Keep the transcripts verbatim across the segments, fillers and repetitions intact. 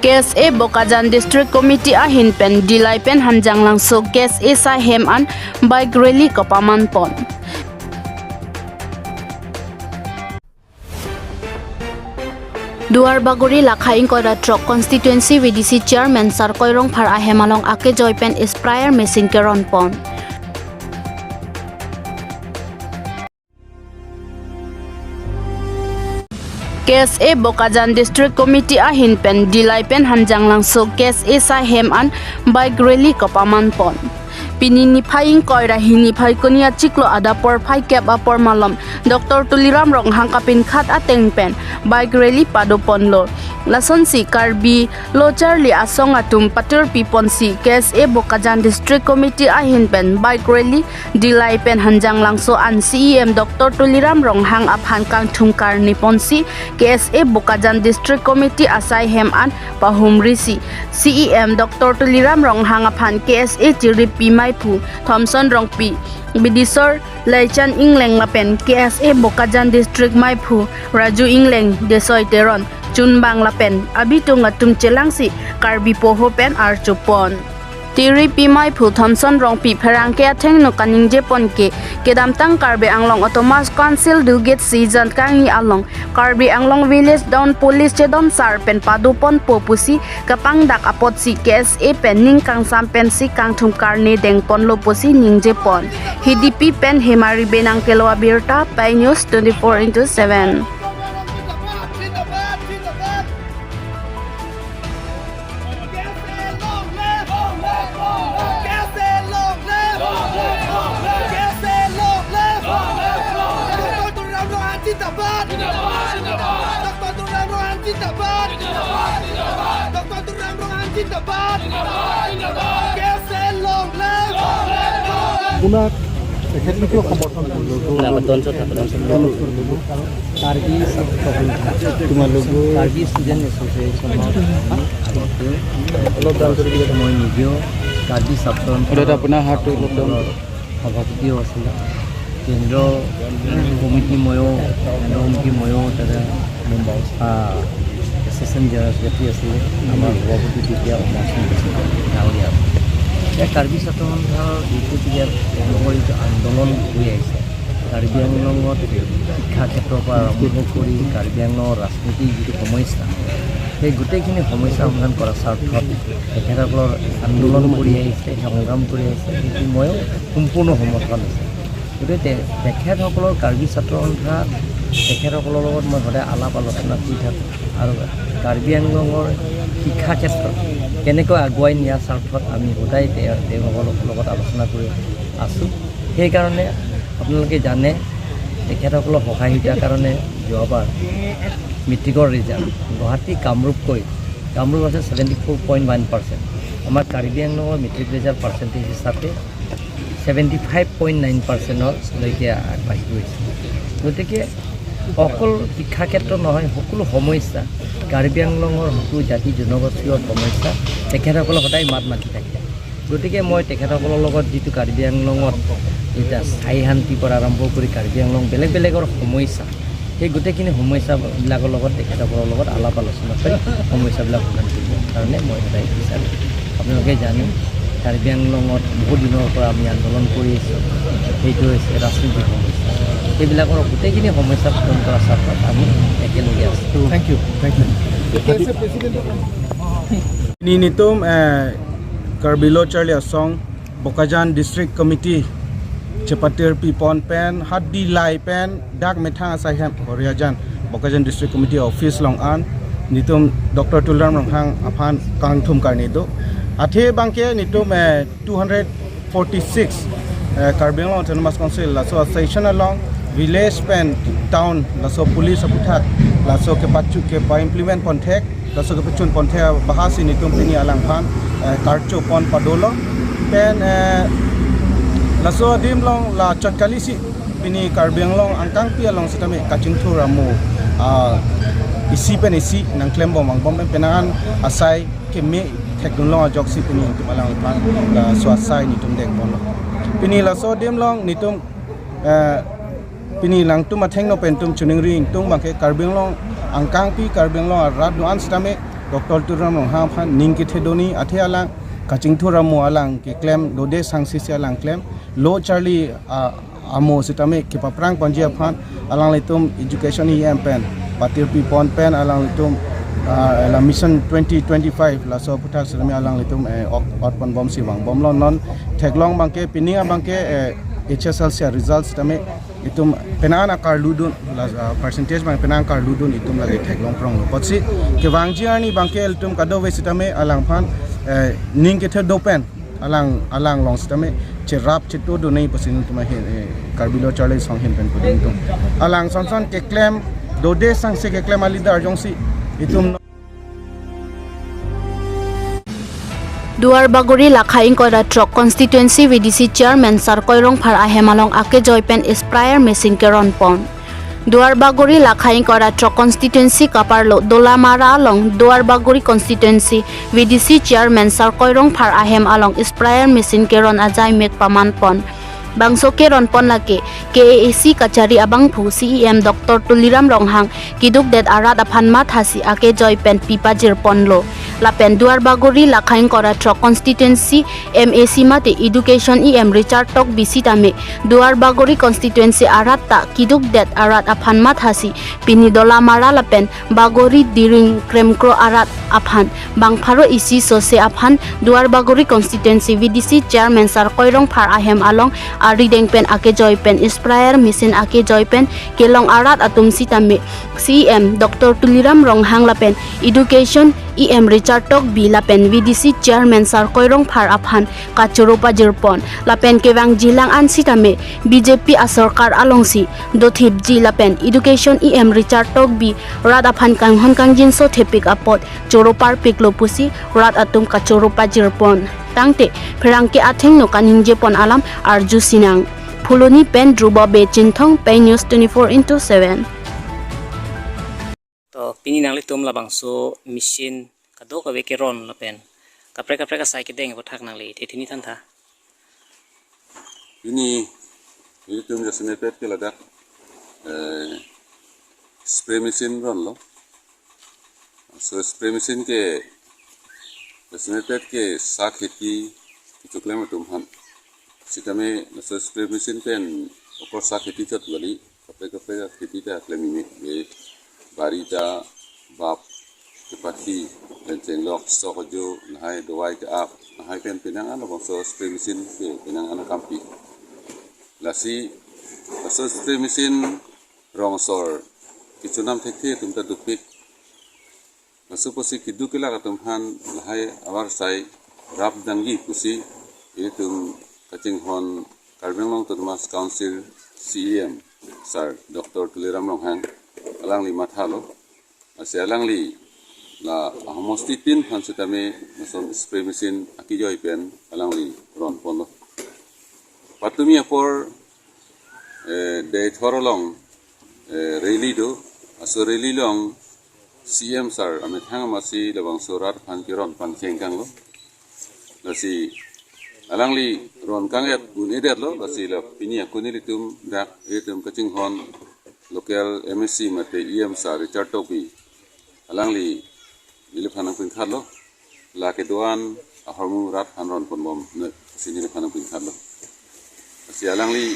K S A Bokajan District Committee ahin pen Dillai pen Hanjanglangso K S A asai hem an bike rally kepaman pon. Duar Bagori Lakha ingkoi ra throk constituency V D C chairman Sarkoi Rongphar ahem along akejoi pen sprayer machine keron pon. K S A Bokajan District Committee ahin pen Dillai pen Hanjanglangso K S A asai hem an bike rally kepaman pon. Pini niphai ingkoi ra hini Phaikuni achiklo adap porphai kep apor malom Doctor Tuliram Ronghang kapinkhat ateng pen bike rally pado ponlo. Lasonsi Karbi Lo Charli Asong atum patirpi ponsi K S A Bokajan District Committee ahin pen bike rally Dillai pen Hanjanglangso an C E M Doctor Tuliram Ronghang aphan kangthum karni ponsi K S A Bokajan District Committee asai hem an pahumrisi C E M Doctor Tuliram Ronghang aphan K S A chiripi maiphu Thomson Rongpi, Bidisor Laichan Engleng lapen K S A Bokajan District maiphu Raju Engleng, Desoi Teron, Chunbang lapen abitung atum chelangsi Karbi poho pen archupon. Tiripi maiphu Thomson Rongpi pherangke athengno kaningje pon ke, kedamtang Karbi Anglong Autonomous Council dugit season kangni along Karbi Anglong Village Town Police chedon sar pen pado ponpo pusi kapangdak apotsi K S A pen ning kangsam pensi kangthum karni deng ponlo pusi ningje pon. Hidipi pen Hemari Benang kelo abirta, Pi News twenty-four into seven. জিন্দাবাদ! জিন্দাবাদ! জিন্দাবাদ! ডক্টর তুলসীরাম রোহান জিন্দাবাদ! জিন্দাবাদ! জিন্দাবাদ! ডক্টর তুলসীরাম রোহান জিন্দাবাদ! জিন্দাবাদ! জিন্দাবাদ! ডক্টৰ তুলসীৰাম ৰংহাং জিন্দাবাদ! জিন্দাবাদ! জিন্দাবাদ! কে এছ এ long live! আপোনাক তেখেতলোকেও সমৰ্থন কৰিব। না, না, তঞ্চ থাক, তঞ্চ থাক। কাৰ্বি তোমালোকৰ কাৰ্বি ষ্টুডেণ্ট এছ'চিয়েশ্যনৰ আগতে অলপ দান কৰি দিব। মই নিজেও কাৰ্বি ছাত্ৰ সন্থাৰ এতিয়া আপোনাৰ হাতটো অলপ দান। সভাপতিও আছিলে। কেন্দ্ৰ কমিটি ময়ো, কেন্দ্ৰ কমিটি ময়ো তাতে মুম্বাই, আ, এছিষ্টেণ্ট জেনেৰেল ছেক্ৰেটাৰী আছিলে। আমাৰ সভাপতি তেতিয়া অমৰ সিং আছিলে, ডাঙৰীয়া। এতিয়া কাৰ্বি ছাত্ৰ সন্থাৰ যিটো ইয়াত তেওঁলোকৰ যিটো আন্দোলন হৈ আহিছে, কাৰ্বি আংলঙত শিক্ষা ক্ষেত্ৰৰ পৰা আৰম্ভ কৰি কাৰ্বি আংলঙৰ ৰাজনীতিৰ যিটো সমস্যা, সেই গোটেইখিনি সমস্যা সমাধান কৰাৰ স্বাৰ্থত তেখেতসকলৰ আন্দোলন কৰি আহিছে, সংগ্ৰাম কৰি আহিছে। সেইটো ময়ো সম্পূৰ্ণ সমৰ্থন আছে। গতিকে তে-, তেখেতসকলৰ কাৰ্বি ছাত্ৰ সন্থা, তেখেতসকলৰ লগত মই সদায় আলাপ আলোচনা কৰি থাকোঁ আৰু কাৰ্বি আংলঙৰ শিক্ষা ক্ষেত্ৰত কেনেকৈ আগুৱাই নিয়াৰ স্বাৰ্থত আমি সদায় তে-, তেওঁলোকৰ লগ-, লগত আলোচনা কৰি আছোঁ। সেইকাৰণে আপোনালোকে জানে, তেখেতসকলৰ সহযোগিতাৰ কাৰণে যোৱাবাৰ মেট্ৰিকৰ ৰিজাল্ট গুৱাহাটী কামৰূপকৈ, কামৰূপ আছে seventy four point one percent, আমাৰ কাৰ্বি আংলঙৰ মেট্ৰিক ৰিজাল্ট পাৰ্চেণ্টেজ হিচাপে ছেভেণ্টি ফাইভ পইণ্ট নাইন পাৰ্চেণ্টলৈকে আগবাঢ়ি গৈছে। গতিকে অকল শিক্ষা ক্ষেত্ৰত নহয়, সকলো সমস্যা, কাৰ্বি আংলঙৰ সকলো জাতি জনগোষ্ঠীয় সমস্যা তেখেতসকলে সদায় মাত মাতি থাকে। গতিকে মই তেখেতসকলৰ লগত যিটো কাৰ্বি আংলঙত এতিয়া স্থায়ী শান্তিৰ পৰা আৰম্ভ কৰি কাৰ্বি আংলং বেলেগ বেলেগৰ সমস্যা, সেই গোটেইখিনি সমস্যাবিলাকৰ লগত তেখেতসকলৰ লগত আলাপ আলোচনা কৰি সমস্যাবিলাক সমাধান কৰিবৰ কাৰণে মই সদায় বিচাৰোঁ। আপোনালোকে জানে, কাৰ্বি আংলঙত বহুত দিনৰ পৰা আমি আন্দোলন কৰি আছোঁ, সেইটো হৈছে ৰাজনৈতিক সমস্যা। সেইবিলাকৰ গোটেইখিনি সমস্যা পূৰণ কৰাৰ স্বাৰ্থত আমি একেলগে আছোঁ। Thank you, thank you. Nelitum, eh, Karbi Lo Charli Asong Bokajan District Committee chepatirpi pon pen ha Dillai pen dak methang asai hem Horiajan Bokajan District Committee office along an nelitum Doctor Tuliram Ronghang aphan kangthum karni do. Athe abangke nelitum, eh, two hundred forty-six, eh, Karbi Anglong Autonomous Council laso association along village pen town laso police aputhak laso kepachu kepa-implement pon thek, laso kepachun pon thek abahasi nelitum pini alangphan, eh, karcho pon padolo. Pen, eh, laso adim along la chot kali si pini Karbi Anglong angkangpi along sitame kachingthur amo, ah, isi pen isi nangklem bom angbong pen penang an asai keme thekdunlong ajoksi pini nelitum alangphan laso asai nelitum deng ponlo. Pini laso adim along nelitum, eh, pini nangtum athengno pen nelitum choningri ingtung abangke Karbi Anglong angkangpi Karbi Anglong arat do-an sitame Doctor Tuliram Ronghang aphan ning kethe doni, athe alang kachingthur amo, alang keklem dode sangsi si alang klem, lo charli, ah, amo sitame kepaphrang ponji aphan alanglitum Education E M pen patirpi pon pen alanglitum, ah, la Mission twenty twenty-five laso aputhak sitame alanglitum, eh, ok, ot pon bom si vang bomlo. Non theklong abangke, pining abangke, eh, H S L C result sitame itum penang akarlu dun, la, ah, percentage abang penang akarlu dun itum lake theklong pronglo. Apotsi kevangji arni abangke ilitum kadokave sitame alangphan, eh, ning kethe do pen alang, alang along sitame cherap chetu dun nai pusi itum ahin, eh, Karbi Lo Charli Asong ahin pen pudun itum. Alang sonson keklem dode sangsi keklem a-leader jongsi itum Duarbagori lakha ingkoi ra throk constituency V D C chairman Sarkoi Rongphar ahem along akejoi pen sprayer machine keron pon. Duarbagori lakha ingkoi ra throk constituency kaparlo Dolamara along Duarbagori constituency V D C chairman Sarkoi Rongphar ahem along sprayer machine keron ajai mek paman pon. Bangso keron pon lake K A A C kachari abangphu C E M Doctor Tuliram Ronghang keduk det arat aphan mathasi akejoi pen pi pajir ponlo. Lapen Duarbagori lakha ingkoi ra throk constituency M A C mate Education E M Richard Tokbi sitame Duarbagori constituency arat ta keduk det arat aphan mathasi pini Dolamara lapen Bagori Diring Kremkro arat aphan bang pharo isi sose aphan Duarbagori constituency V D C chairman Sarkoi Rongphar ahem along arideng pen akejoi pen sprayer machine akejoi pen kelong arat atum sitame C E M Doctor Tuliram Ronghang lapen Education E M Richard Tokbi lapen V D C chairman Sarkoi Rongphar aphan kachoro pajir pon. Lapen kevangji lang an sitame B J P asorkar alongsi dothipji lapen Education E M Richard Tokbi rat aphan kanghon kangjinso thepik apot choro parpiklo pusi rat atum kachoro pajir pon. Tangte pherangke athengno kaningje pon alam arju sinang. Phuloni pen Dhruba Bey Chinthong, Pei News twenty-four into seven. To pini nanglitum labangso machine kadokave keron lapen kaprek kaprek asai kedeng aputhak nangli the thini thantha. Pini ilitum jasemet pet ke ladak, eh, spray machine ronlo. So spray machine ke jasemet pet ke sak kheti kechoklem atum aphan. Sitame so spray machine pen okor sak kheti chot kali, kaprek kaprek akheti ta klem meme, ye bari ta, bap, kepathi, pen chenglok, sok ajo, lahai dawai ke-ap, lahai pen penang an labangso spray machine ke penang an akampi. Lasi laso spray machine rong asor kechonam thekthe atum ta dopik. Laso apotsi keduk kelak atum aphan lahai avarsai rap dangji pusi ilitum kachinghon Karbi Anglong Autonomous Council C E M sir Doctor Tuliram Ronghang alangli mathalo. Lasi alangli la ahomosti tin aphan sitame lason spray machine akejoi pen alangli ron ponlo. Patumi apor, eh, Deithor along, eh, rally do, laso rally along C E M sir amethang amatsi labangso rat aphan keron pangcheng kanglo. Lasi alangli ron kang-et un-edetlo, lasi la pini akuni ilitum dak ilitum kachinghon local M A C mate E M sir Richard Tokbi alangli neliphan nangpinkhatlo, la kedo-an ahormu rat aphan ron pon bom ne si neliphan nangpinkhatlo. Si alangli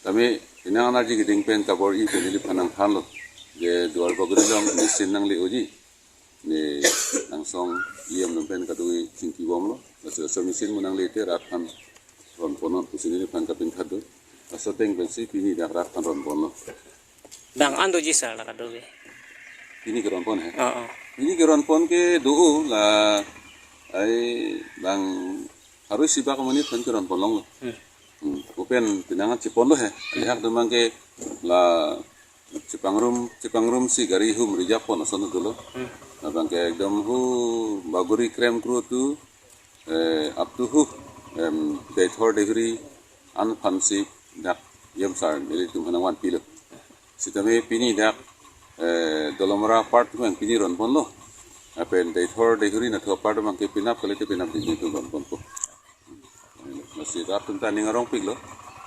tame penang an arji keding pen kabor-i pen neliphan nangthanlo, je Duarbagori along machine nangle-oji, ne angsong E M atum pen kadokave chingki bomlo. Laso, laso machine mo nangle te rat aphan ron ponnon pusi neliphan kapinkhat do. Laso ateng pensi pini dak rat aphan ron ponlo. Bang an doji sir la kadokave? Pini keron pon he. Oh, oh. Pini keron pon ke do-o la ai bang pharo isi bak amonit aphan keron pon longlo. Hmm. Hmm. Open penang an cheponlo he. Lehak atum abangke la chepangrum, chepangrum si gari hum reserve pon ason dolo. Hmm. Labangke ekdom hu Bagori Kremkro tu, eh, up to hu, em, Deithor Deihori an aphansi dak E M sir nelitum aphan nangvanpilo. Sitame pini dak, eh, Dolamara part abang pini ron ponlo. Lapen Deithor Deihori nathu part abangke penap kalite penap dingding tum ron ponpo. Lasi rat atum ta aning arongpiklo.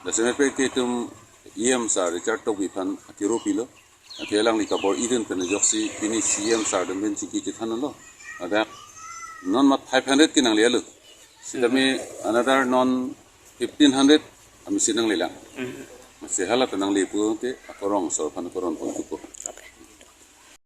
Lasi mepe ke itum E M sir Richard Tokbi aphan akero pilo. Athe alangli kabor-idun pen ajoksi pini C E M sir atum pen chingki chethanlo. Ladak non mat five hundred ke nanglelo. Sitame another non fifteen hundred amisi nanglelang. Masi hala ta nanglepo te akorong asor aphan koron pon thupo.